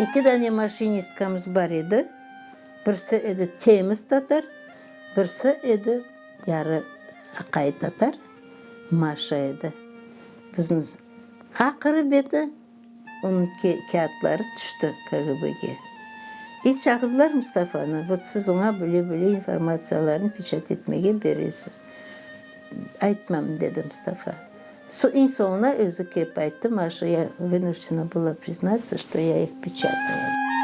Eki dane maşinistkamız bar edi, birisi edi temiz tatar, birisi edi yarı aqayı tatar, Maşa edi. Bizni aqırı beti onıñ kâğıtları tüşti KGB-ge. İ çağırdılar Mustafanı, vot siz oña böyle-böyle informatsiyalarnı peçat etmege beresiz. Aytmam, dedi Mustafa. Eñ soñuna özü kelip ayttı, Maşa, ya vınujdena была priznаться, что я их peçatала.